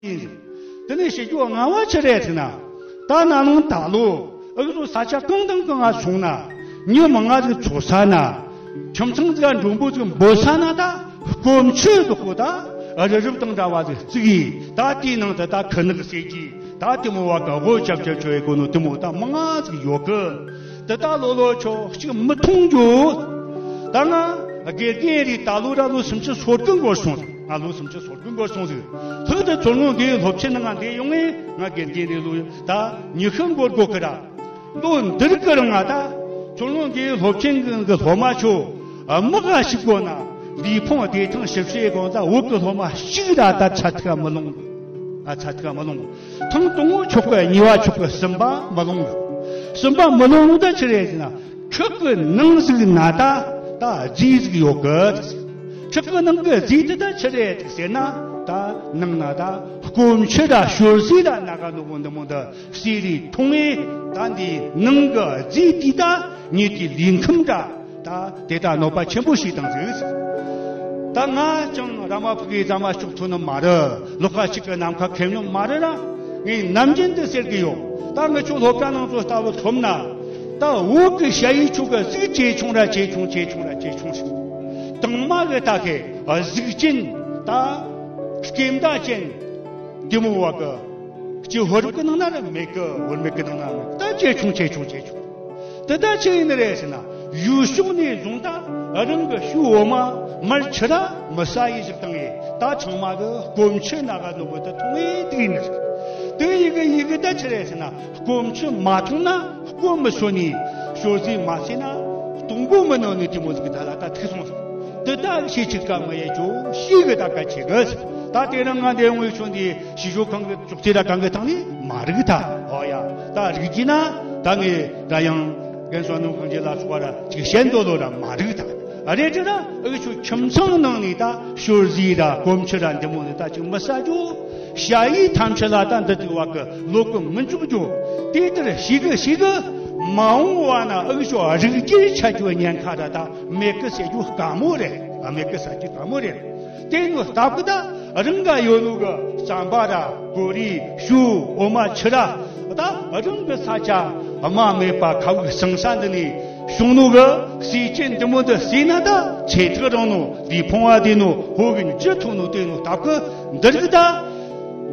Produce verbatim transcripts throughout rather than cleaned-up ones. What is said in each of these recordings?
ཡིན། དེ་ནས་བཤད་རྒྱུ་ལྔ་བ་ཆི་རེད་ཟེར་ན། ད་ན་ནིང་ད་ལོ་ཨུ་ཚོ་ས་ཆ་གང་དང་གང་ང་སོང་ན། མྱི་མང་ང་ཟིག་ཚོ་ས་ན། ཁྱིམ་ཚང་ཟིག་མགྲོན་པོ་ཟིག་འབོད་ས་ན། ད་སྐོམ་ཆུ་དུ་ཁོ་ད་རི་རབ་དང་འདྲ་བ་ཟིག་བརྩིགས་ཡིན། ད་དེའི་ནང་དུ་ད་ཁུ་ནག་ཟེར་གྱི། ད་དེ་མོ་བ་ག་སྒོ་ཅབ་ཅབ་ཆོ་ཡི་གོ་ནོ་དེ་མོ་ད་མང་ང་ཟིག་ཡོད་གི། དེ་ད་ལོ་ལོ་ཆོ་གཅིག་མི་མཐོང་རྒྱུ། ད་ང་དགེ་རྒན་རེད། ད་ལོ་ར་ལོ་སུམ་ཅུ་སོ་དགུ་འགོར་སོང་ཟིག་ང་ལོ་སུམ་ཅུ་སོ་དགུ་འགོར་སོང་ཟིག་ལྷག་ཏུ་མཚོ་སྔོན་དགེ་སློབ་ཆེན་ནང་ང་འདས་ཡོང་ངས། ང་དགེ་རྒན་རེད། ལོ་ད་ཉི་ཤུ་འགོར་དགོ་གི་ར། ལོ་འདིར་གི་རིང་ང་ད་མཚོ་སྔོན་དགེ་སློབ་ཆེན་གི་གི་སློབ་མ་ཆོ། ཨ། མི་ག་ཞིག་གོ་ན་ལུས་ཕུང་བདེ་ཐང་ཞིབ་བཤེར་གོང་ས་བོད་གི་སློབ་མ་ཞིག་ར་ད་ཚ་ཐིག་མི་ལོང་། ཨ། ཚ་ཐིག་མི་ལོང་། ཐེངས་དང་པོ་ཆོག་གི། གཉིས་པ་ཆོག་གི། གསུམ་པ་མི་ལོང་གི། གསུམ་པ་མི་ལོང་ད་ཆི་རེད་ཟེར་ན། ཁྲག་གི་ནང་ཟིག་ན་ད་ད་རྫས་ཟིག་ཡོད་གི། ཁྲག་གི་ནང་གི་རྫས་དེ་ད་ཆི་རེད་ཟེར་ན། ད་ནང་ན་ད་སྐོམ་ཆུ་ར་ཞོར་ཟས་ར་ན་ག་ནོ་གོ་འདི་མོ་འདི། བསིལ་རི་ཐུང་ངེ་ད་འདི་ནང་གི་རྫས་དེ་ད་ཉིད་ཀྱི་ལུས་ཁམས་ད་ད་དེ་ད་གནོད་པ་ཆེན་པོ་ཞིག་བཏང་ཟིག་ད་ང་ཅང་ར་མ་ཕུག་གི་ཟ་མ་ཅུག་ཐུབ་ནི་མ་རེད། ལོགས་ཀ་ཅིག་གི་ནམ་མཁའ་ཁེབས་ནི་མ་རེད་ར། ངས་ནམ་རྒྱུན་དུ་ཟེར་གི་ཡོད། ད་ངི་ཆོ་སློབ་གྲྭ་ནང་དུ་ལྟ་བུ་ཐོབ་ན། ད་བོད་གི་ཞ་ཡི་ཆོ་གི་གཟུགས་ཇེ་ཆུང་ར་ཇེ་ཆུང་ཇེ་ཆུང་ར་ཇེ་ཆུང་ཞིག་དང་མ་གི་ད་གི་གཟུགས་ཅན་ད་སྐེམ་ད་ཅན་འདི་མོ་བ་གི། སྐྱེ་བོ་རིགས་ཀྱི་ནང་ན་ར་མེད་གི། བོད་མི་གི་ནང་ན་མེད་གི། ད་ཇེ་ཆུང་ཇེ་ཆུང་ཇེ་ཆུང་། དེ་ད་ཆི་ཡིན་ནི་རེད་ཟེར་ན། ཡུལ་ཕྱོགས་ནས་བཟུང་ད་རང་གི་ཤུལ་འོ་མ་མར་ཆུ་ར་མི་ཟ་ཡི་ཞིག་བཏང་ཡི། ད་ཚང་མ་གི་སྐོམ་ཆུ་ན་ག་ནོ་གི་ད་འཐུང་ཡི་དུག་ཡིན་ནི་རེད། དེ་ཡི་གི་ཡི་གི་ད་ཆི་རེད་ཟེར་ན། སྐོམ་ཆུ་མ་འཐུང་ན་སྐོམ་མི་གསོ་ནི། ཞོར་ཟས་མ་ཟོས་ན་སྟོང་མགོ་མི་ནོན་ནི་དེ་མོ་ཟིག་གི་ད་ལ་ད་ཐུག་སོང་ཟིག་དེ་ད་ཤེས་ཅིག་ཀ་མི་ཡེ་ཅོ་ཤེས་གི་ད་ག་ཆེ་གི་ཟིག་ད་དེ་རིང་ང་འདི་ཡོང་བའི་ཆོ་འདི་ཞི་ཞོ་གང་གི་ཅོག་ཙེ་ར་གང་གི་ཐང་ནི་མ་རིག་ད། ཨོ་ཡ། ད་རིག་གི་ན་ད་ངས་ད་ཡང་རྒན་བསོད་ནམས་གང་ཅི་ལ་སོགས་པ་ར་ཅིག་བཤད་འདོད་ལོ་ར་མ་རིག་ད། ཨ་རེ་ཅི་ན་ཨི་ཆོ་ཁྱིམ་ཚང་ནང་ནས་ད་ཞོར་ཟས་ར་སྐོམ་ཆུ་ར་འདི་མོ་ནི་ད་ཅིག་མི་ཟ་རྒྱུ། ཞ་ཡི་ཐམས་ཅད་ལ་ད་འདི་དུས་བ་གི་ལོ་གི་མི་འཇུག་རྒྱུ། དེ་ལྟར་ཤི་གི་ཤི་གི་མ་འོངས་བ་ན་ཨི་ཆོ་རིགས་རྒྱུད་ཆད་རྒྱུ་ཉེན་ཁ་ར་ད་མེད་གི་ཟེར་རྒྱུ་དཀའ་མོ་རེད། ཨ། མེད་གི་ཟེར་རྒྱུ་དཀའ་མོ་རེད། དེ་ནི་སྟབས་ཀི་ད་རང་ག་ཡོད་ནོ་གི་རྩམ་པ་ར་གོ་རེ་ཞོ་འོ་མ་ཆུ་ར། ད་རང་གི་ས་ཆ་རྨ་མེད་པ་ཁ་བུག་ཟང་ས་འདི་ནས་བྱུང་ནོ་གི་ཟས་ཅན་འདི་མོ་འདི་ཟོས་ན་ད་ཚེ་ཐག་རིང་ནོ། ལུས་ཕུང་བ་བདེ་ནོ། ཕོ་གི་འཇུ་ཐུབ་ནོ། དེ་ནོ་སྟབས་ཀི་འདི་རིགས་ད་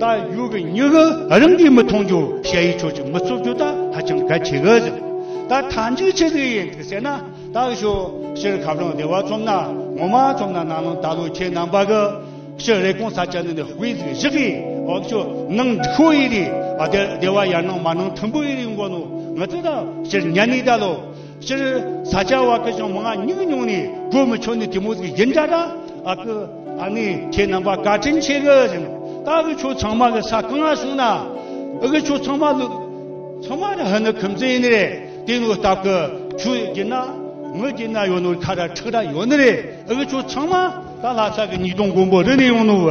ད་ཡུལ་གི་མྱི་གི་རང་གིས་མི་མཐོང་རྒྱུ། ཞ་ཡི་ཆོ་ཅིག་མི་རྩོད་རྒྱུ་ད་ཧ་ཅང་གལ་ཆེ་གི་ཟེར། ད་མཐའ་མཇུག་ཆི་ཟིག་ཡིན་ཟེར་ན། ད་ཤོ་སྤྱིར་ཁ་བྱང་སྡེ་བ་ཚོམ་ན་ངོ་མ་ཚོམ་ན་ན་ལུང་ད་ལོ་ཁྱེད་རྣམ་པ་གི་སྤྱིར་རེ་སྐོང་ས་ཆ་ནི་ནི་དཔེ་ཟིག་བཞག་གི། འོག་ཤོ་ནང་འགྲིག་ཤོ་ཡི་རེད། ཨ་དེ་སྡེ་བ་ཡར་ནང་མར་ནང་མཐུན་པོ་ཡི་རེད་འགོ་ནོ། ང་ཚོ་ད་སྤྱིར་ཉན་ནི་ད་ལོ་སྤྱིར་ས་ཆ་བ་གི་ཅང་མང་ང་ཉུག་ཉུང་ནི་གོ་མི་ཆོད་ནི་དེ་མོ་ཟིག་ཡིན་ད་ར། ཨ་ཀི་ཨ་ནི་ཁྱེད་རྣམ་པ་བཀའ་དྲིན་ཆེ་གི་ཟེར་ནོ། ད་གི་ཆོ་ཚང་མ་གི་ས་གང་ང་སོང་ན་ཨ་གི་ཆོ་ཚང་མ་ལུ་ཚང་མ་ར་ཧ་ནི་ཁུམ་ཙེ་ཡིན་ནི་རེད། དེ་ནོ་སྟབས་ཀི་ཆུ་རྒྱུད་ན་ངུ་རྒྱུད་ན་ཡོད་ནོ་ཁ་ར་ཁྲག་ར་ཡོད་ནི་རེད། ཨ་གི་ཆོ་ཚང་མ་ད་ལྷ་ས་གི་ཉིས་སྟོང་མགོན་པོ་རི་ནས་ཡོང་ནོ་བ་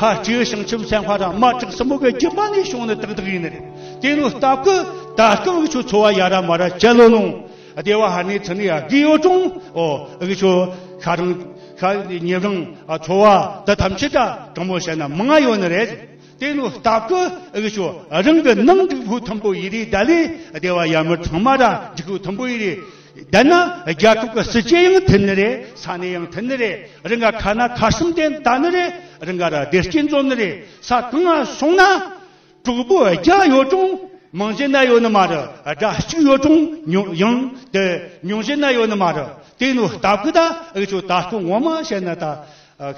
ཧ་སྤྲེའུ་ཤིང་ཆུབ་སེམས་དཔའ་ར་མ་བྲག་སྲིན་པོ་གི་རྒྱུད་པ་ནས་བྱུང་ནི་ཏག་ཏག་ཡིན་ནི་རེད། དེ་ནོ་སྟབས་ཀི་ད་སྐབས་ཨ་གི་ཆོ་འཚོ་བ་ཡ་ར་མ་ར་བྱེད་ལོ་ནོ། སྡེ་བ་ཧ་ནི་ཚི་ནི་ཡ་གི་ཡོད་ཀྲུང་། ཨོ་ཨ་གི་ཆོ་ཤ་རང་ཤ་ཉེ་རང་ཨ་འཚོ་བ་ད་ཐམས་ཅད་ད་དྲང་མོ་བཤད་ན་མང་ང་ཡོད་ནི་རེད། དེ་ནོ་སྟབས་ཀི་ཨ་གི་ཆོ་རང་གི་ནང་འགྲིག་ཕུག་མཐུན་པོ་ཡི་རེད། ད་ལི་སྡེ་བ་ཡ་མི་ཚང་མ་ར་འགྲིག་ཕུག་མཐུན་པོ་ཡི་རེད། ད་ན་རྒྱལ་ཁབ་ཀྱི་སྲིད་ཇུས་ཡང་མཐུན་ནི་རེད། ས་གནས་ཡང་མཐུན་ནི་རེད། རང་ག་ཁ་ན་ཁ་གསུམ་དེ་ད་ནི་རེད། རང་ག་ར་བདེ་སྐྱིད་འཛོམས་ནི་རེད། ས་གང་ང་སོང་ན། གྲོགས་པོ་བརྒྱ་ཡོད་ཀྲུང་། མང་ཞན་ན་ཡོད་ནི་མ་རེད། དགྲ་གཅིག་ཡོད་ཀྲུང་ཉུང་ཡང་དེ་ཉུང་ཞན་ན་ཡོད་ནི་མ་རེད། དེ་ནོ་སྟབས་ཀི་ད་ཨ་ཆོ་ད་སྐུ་ངོ་མ་བཤད་ན་ད་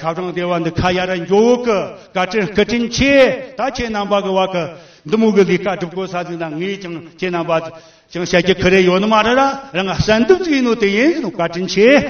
ཁ་བྱང་སྡེ་བ་འདི་ཁ་ཡ་ར་འཇོ་བོ་གི་བཀའ་དྲིན་སྐུ་དྲིན་ཆེ། ད་ཁྱེད་རྣམ་པ་གི་བ་གི་འདི་མོ་གི་ལས་ཀ་སྒྲུབ་དགོས་ས་ཟིག་ན་ངས་ཀྱང་ཁྱེད་རྣམ་པ་ཀྱང་བཤད་རྒྱུ་ཁི་རེ་ཡོད་ནི་མ་རེད་ར། རང་ང་གསན་འདུག་ཅིག་ཡིན་ནོ་དེ་ཡིན་ཟིན་ནོ་བཀའ་དྲིན་ཆེ།